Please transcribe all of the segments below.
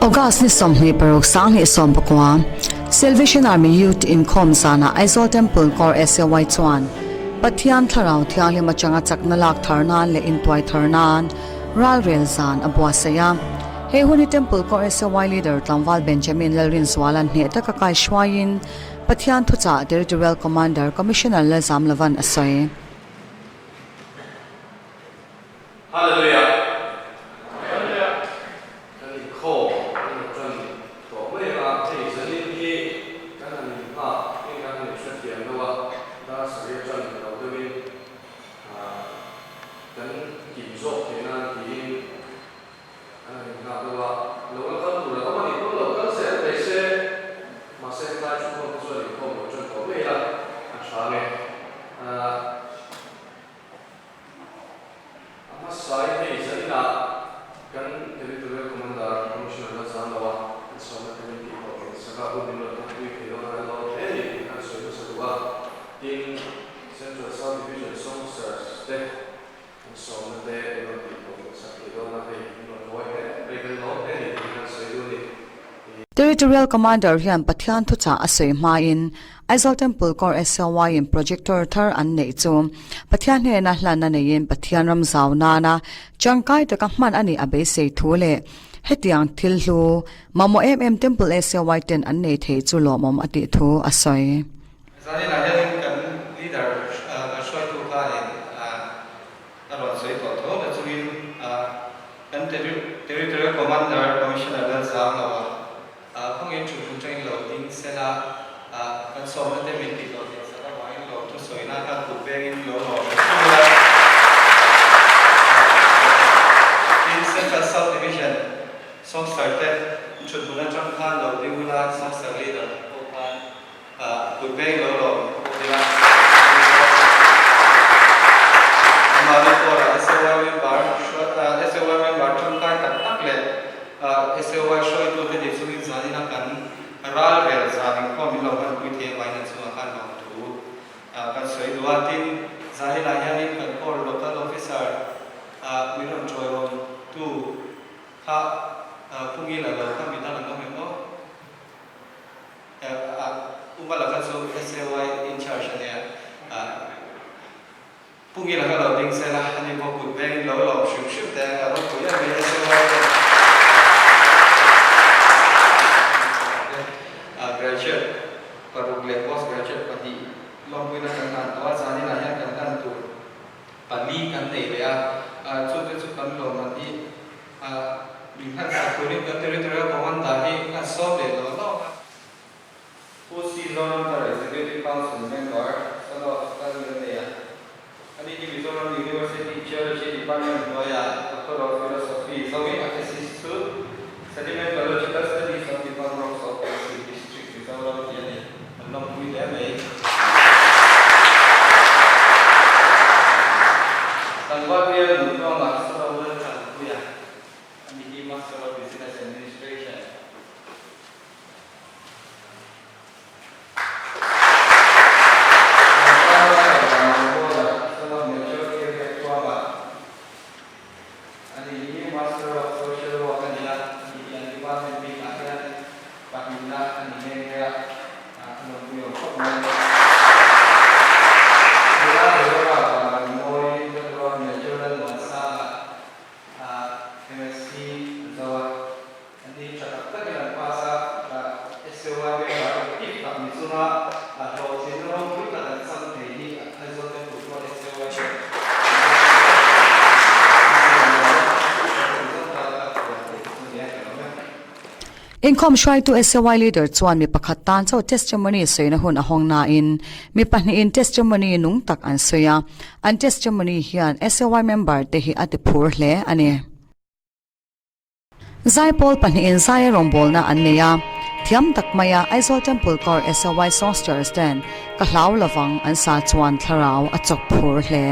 August ni 26 2019 Salvation Army Youth inkhawm zanah Aizawl Temple Corps SAY chuan Pathian Thlarau Thianghlim atanga chakna lak thar nan leh intuai thar nan ralrel zan a buatsaih a. He hun hi Temple Corps SAY Leader Tlangval Benjamin Lalrinzuala'n hneh taka kaihruaiin Pathian thuchah Territorial Commander Commissioner Lalzamlovan a sawi. Hallelujah! Kan inkhawm kan rawn tan tawh mai ang a, hei zanin hi kan han inhak in kan han inhrethiam deuh a, dar sarih atang lo deuhin kan kim zawk theih nan tiin kan han inhak deuh a, lo la kal tur a awm a nih pawn lo kal zel mai se, mahse hetlai thukhawm te chuan inkhawm lo tan tawh mai ila a tha nge. A hmasai hei zaninah kan Territorial Commander Commissioner la zan lo a, an sawmna te min tih tawh thin sak a, hun min rawn hmanpui thei dawn a kan lawm hle ni tih khan sawi hmasa duh a, tin Central South Division Songsters te an sawmna te min rawn tih tawh thin sak thei dawn a, hei min rawn mawi hle mai kan lawm hle ni tih khan sawi duh a ni. Territorial Commander hian Pathian thuchah a sawi hmain Aizawl Temple Corps SLY in projector thar an neih chu Pathian hnena hlan a neiin Pathian ram zau nana tangkai taka hman a nih a beisei thu leh hetiang thil hlu mamawh em em Temple SLY ten an nei thei chu lawmawm a tih thu a sawi. Zaninah hianin kan leader kan hruaitu khanin a rawn sawi tawh tho na chungin kan Territorial Commander Commissioner Lalzangloa Khawngin thu hmun tangin lo ding sela, kan sawmna te min tih loh thin sak avangin lo thusawina kha kut vengin lo lawm hrim hrim ila. Tin, Central South Division Songster te thut hmun atang khan lo ding ula, Songster Leader pawh khan kut vengin lo lawm bawk ila. Amahni pawlah SAY member, SAY member tangkai tak tak leh SAY hruaitute ni chungin zanina kan ral rel zan inkhawm in lo hmanpui thei avangin an chungah khan lawm thu kan sawi duh a. Tin, zaninah hianin kan Corps Local Officer min rawn ṭawiawm tu kha Pu Ngila lo kha midang an awm em aw? Uma laka chu SAY in charge a nia. Pu Ngila ka lo ding sela, ani pawh kut vengin lo lawm hrim hrim teh ang, a ropui em mai SAY ten. Graduate paruk leh post graduate pahnih lawmpuina kan hlan tawh a, zaninah hian kan hlan tur pali kan nei leh a, chute chu kan lawm an hi min hlan sak turin kan Territorial Commander hi kan sawm leh lawh lawk a. Pu C. Zoramthar Executive Council Member, Son of Lalnilneia, Ani hi Mizoram University Geology Department hnuaiah Doctor of Philosophy zawin a thesis chu Sedimentological Studies of the Bang Rocks of Kolasib District, Mizoram tih a ni. An lawmpui hle mai. Tlangval bial Nuntuangah Son of Laltlanpuia, Ani hi Master of Business Administration. An ni tha tak takin an pass a, SAY member active tak ni chunga hlawhtlinna ropui tak an chang thei hi Aizawl Temple pawh SAY ten Inkhawm hruaitu SAY leader chuan mi pakhat tan chauh testimony sawina hun a hawng nain mi pahnihin testimony nung tak an sawi a, an testimony hian SAY member te hi a ti phur hle a ni. Zaipawl pahnihin zaia rawngbawlna an nei a, thiam tak maia Aizawl Temple Corps SAY Songsters ten Ka hlau lovang an sa chuan thlarau a chawk phur hle.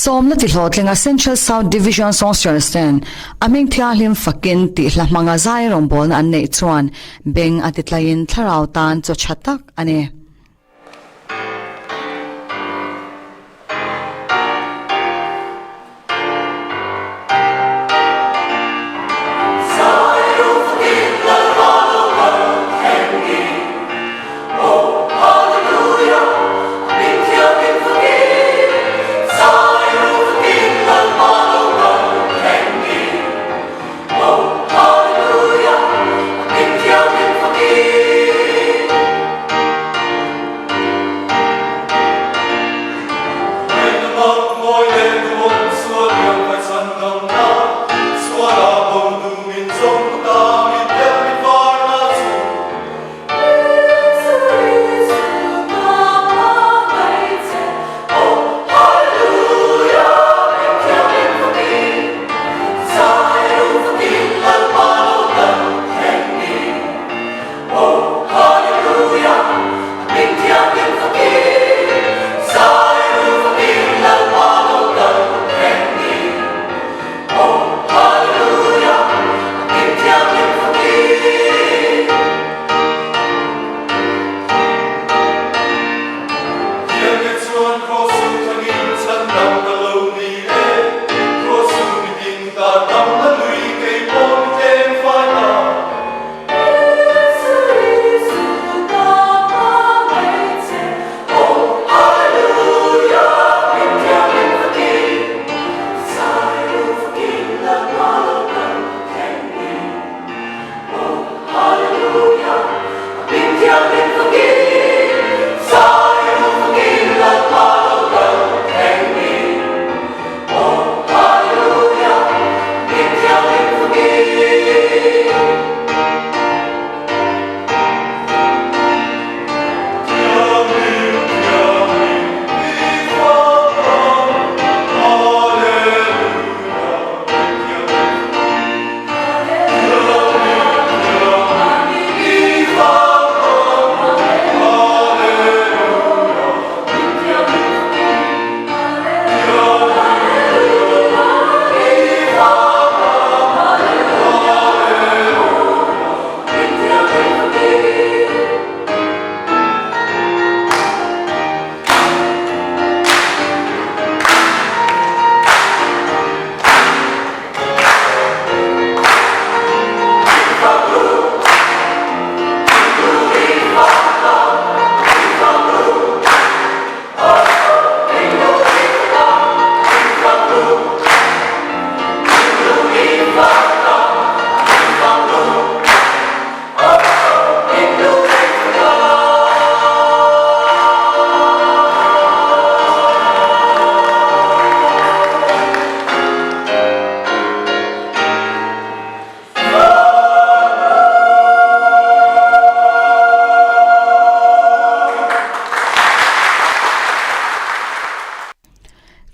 Sawmna ti hlawhtlinga Central South Division Songsters ten a hming thianghlim fakin tih hla hmanga zai rawngbawlna an neih chuan beng a ti tlaiin thlarau tan chaw tha tak a ni.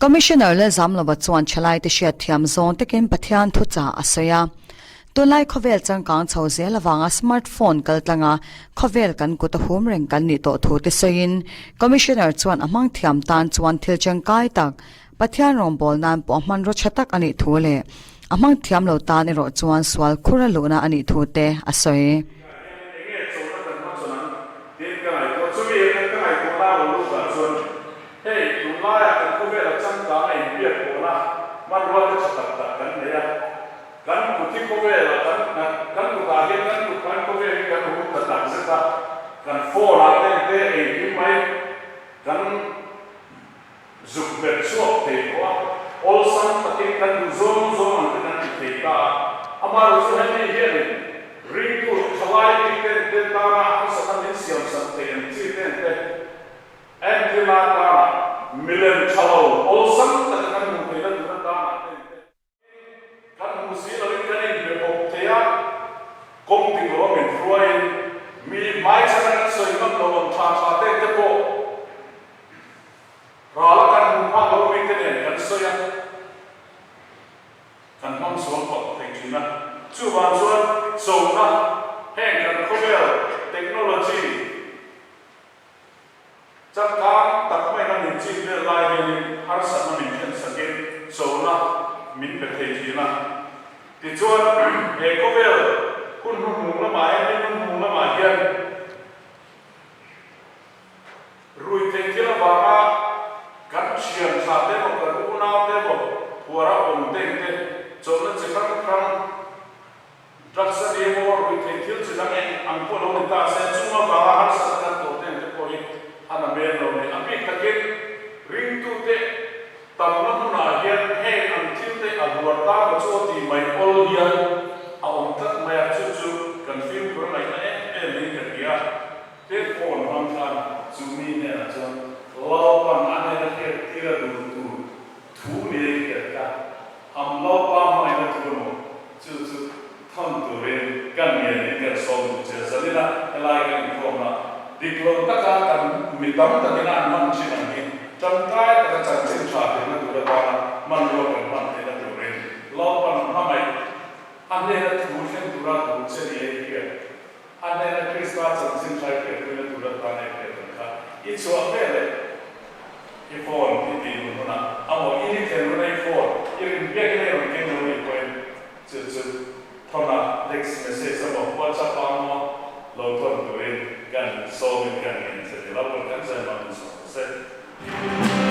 Commissioner Lalzamlova chuan thalaite hriatthiam zawng takin Pathian thuchah a sawi a. Tunlai khawvel changkang chho zel avanga smart phone kal tlanga khawvel kan kut a hum reng kan nih tawh thu te sawiin Commissioner chuan a hmang thiam tan chuan thil changkai tak Pathian rawngbâwl nân pawh a hmanraw ṭha tak a nih thu leh a hmang thiam lo tân erawh chuan sual khur a luhna a nih thu te a sawi. Enge chona kan hmachhawn ang tiin ka ngaihtuah. Chumi ka ngaihtuahna a rawn lut dah chuan hei tunlaiah kan khawvela changkang a inbiak pawhna hmanrua te ṭha tak tak kan nei a. Kan kut hi khawvelah kan kan kutah hian kan kut hmai khawvel hi kan hum ta tak zet a, kan phone ah te te engkim mai kan zuk hmet chhuak thei tawh a, awlsam takin kan duh zawng zawng ang te kan ti thei ta a. Amaherawhchu chu hemi hianin ringtu thalai bik ten te tana harsatna min siamsak thei ang chi ten te Entirna atana milem tha lo awlsam taka kan hmuh theihna tur atana ten te. Kan hmu si loin kan inbe bawk thei a, kawng dik lo a min hruaiin mi hmaichhan a kan sawi ngam lo ang tha tha te te pawh ral a kan hmu phak lo mite nen kan sawi a, kan hmang sual palh thei thin a. Chuvang chuan chona heng kan khawvel technology, Changkang tak maina min chik vel lai hianin harsatna min thlen sakin. chona min pe thei thin a. Tichuan, he khawvel hun hnuhnung lamah hian, ni hnuhnung lamah hian rui theih thil avanga kan thian tha te emaw, kan unau te emaw phuara awm teng te chawlhna chi hrang hrang, drugs a ni emaw, rui theih thil chi dang eng ang pawh lo ni ta se, chung avanga harsatna kan tawh teng te pawh hi a na men lo ni. A bik takin ringtute Tamna hmunah hian heng ang thil te a hluar ta maw chu aw tih mai awl hian a awm tlat mai a, chu chu kan fimkhur ngaihna em em in ka hria. Tin, phone hmang khan chu mi hnenah chuan Lalpan a hnena hriat tir a duh tur thu ni ei hriat kha am Lalpa hmangaihna thu emaw chu chu thawn turin kan ngen in kan sawm duh che. Zanina helai kan inkhawmna dik lo taka kan mi tam takin an hman thin ang hi tangkai taka chanchin tha theihna tur atana hmanrua kan hman theihna turin Lalpan hmangaih a hnena thu thleng tura duh che ni ei hian a hnena Krista chanchin tha i hriatpuina tur atana i hriat ang kha i chhuah veleh i phone i tih hun hunah amaw i ni thlen huna i phone i rin biakin a i rawn keng lo nih pawhin Chu chu thawn-a text message emaw WhatsApp ah emaw lo thawn turin kan sawmin kan ngen che ni lo, kan zai hmangin sawm ta se.